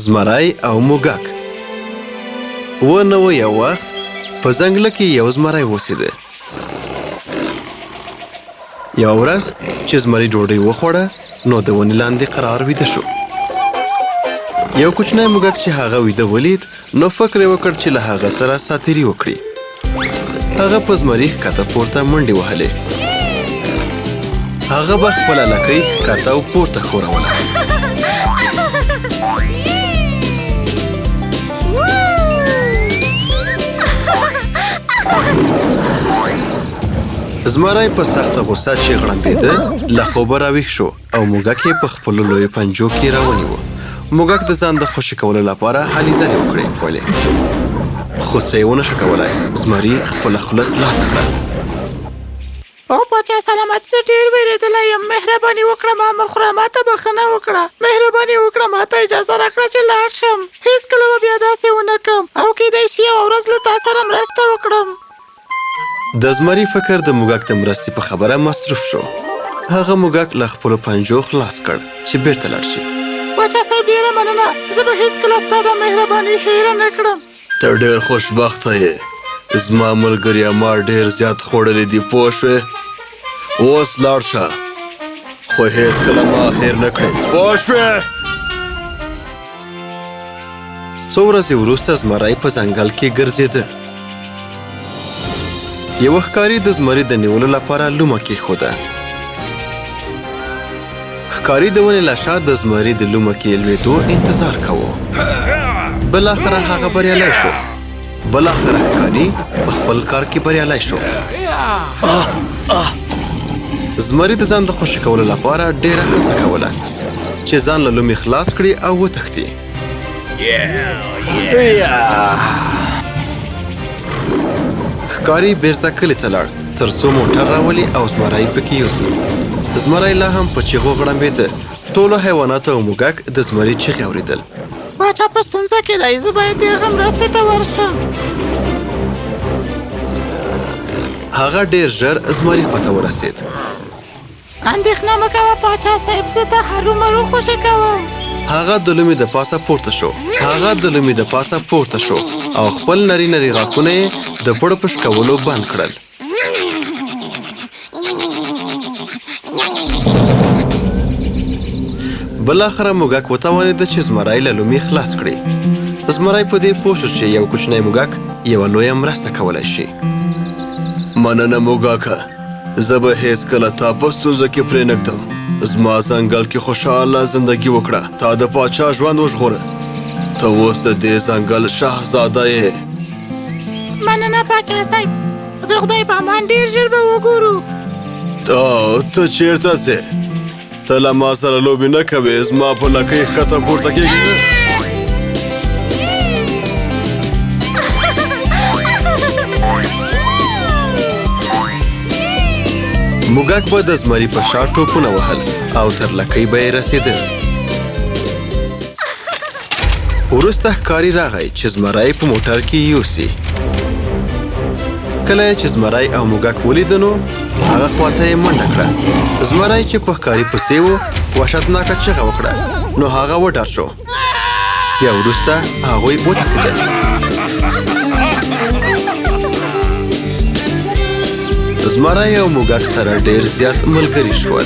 زمری او موږک. و نه و یو وخت په ځنګله کې یو زمری اوسېده. یوه ورځ چې زمري ډوډۍ وخوړه نو د ونې لاندې قرار ویده شو. یو کوچنی موږک چې هغه ویده ولید نو فکر یې وکړ چې له هغه سره ساتیري وکړي. هغه په زمري ښکته پورته منډې وهلې. هغه به خپله لکۍ ښکته او پورته ښوروله. زمری په سخته غوسه چې غړمبېده له خوبه راویښ شو او موږک یې په خپلو لویو پنجو کې راونیو. موږک د ځان د خوشې کولو لپاره هلې ځلې وکړې ولې خو څه یې ونه شو کولای. زمري خپله خوله خلاصه کړه. او پاچا سلامت، زه ډېر وېرېدلی یم. مهرباني وکړه ما مه خوره، ما ته بښنه وکړه. مهرباني وکړه ما ته اجازه راکړه چې لاړ شم. هېڅکله به بیا داسې ونه کړم او کېدای شي یوه ورځ له تا سره مرسته وکړم. د زمري فکر د موږک د مرستې په خبره مصروف شو. هغه موږک له خپلو پنجو خلاص کړ چې بیرته لاړ شي. پاچا صاحب ډېره مننه، زه به هېڅکله ستا دا مهرباني هېره نه کړم. ته ډېر خوشبخته یې، زما ملګریا ما ډېر زیات خوړلي دي، پوه شوې؟ اوس لاړ شه، خو هېڅکله ما هېر نه کړې، پوه شوې؟ څو ورځې وروسته زمری په ځنګل کې ګرځېده. یوه ښکاري د زمري د نیولو لپاره لومه کېښوده. ښکاري د ونې له شا د زمري د لومه کې لوېدو انتظار کاوه. بالاخره هغه بریالی شو. بالاخره ښکاري په خپل کار کې بریالی شو. زمري د ځان د خوشې کولو لپاره ډېره هڅه کوله چې ځان له لومې خلاص کړي او وتښتي. ښکاري بیرته کلي ته لاړ تر څو موټر راولي او زمری پکې یوسي. زمری لا هم په چیغو غړمبېده. ټولو حیواناتو او موږک د زمري چیغې اورېدل. پاچا په ستونزه کې دی، زه باید د هغه مرستې ته ورشم. هغه ډېر ژر زمري خواته ورسېد. اندېښنه مه کوه پاچا صاحب، زه تا هرومرو خوشې کوم. هغه د لومې د پاسه پورته شو. هغه د لومې د پاسه پورته شو او خپل نري نري غاښونه یې د پړو په شکولو بند کړل. بالاخره موږک وتوانېده چې زمری له لومې خلاص کړي. زمری په دې پوه شو چې یو کوچنی موږک یوه لویه مرسته کولی شي. مننه موږکه، زه به هېڅکله تا په ستونزه کې پرېنږدم. زما ځنګل کې خوشحاله زندګي وکړه. تا د پاچا ژوند وژغوره. ته اوس د دې ځنګل شهزاده یې. مننه پاچا صاحب، د خدای په امان، ډېر ژر به وګورو. ته چېرته ځې؟ ته له ما سره لوبې نه کوې، زما په لکۍ ښکته پورته کېږي نه. موږک به د زمري په شا ټوپونه وهل او تر لکۍ به یې رسېده. وروسته ښکاري راغی چې زمری په موټر کې یوسي. کله یې چې زمری او موږک ولیده نو هغه خواته یې منډه کړه. زمری چې په ښکاري پسې و وحشتناکه چیغه وکړه نو هغه وډار شو. بیا وروسته هغوی وتښتېدل. زمری او موږک سره ډېر زیات ملګري شول.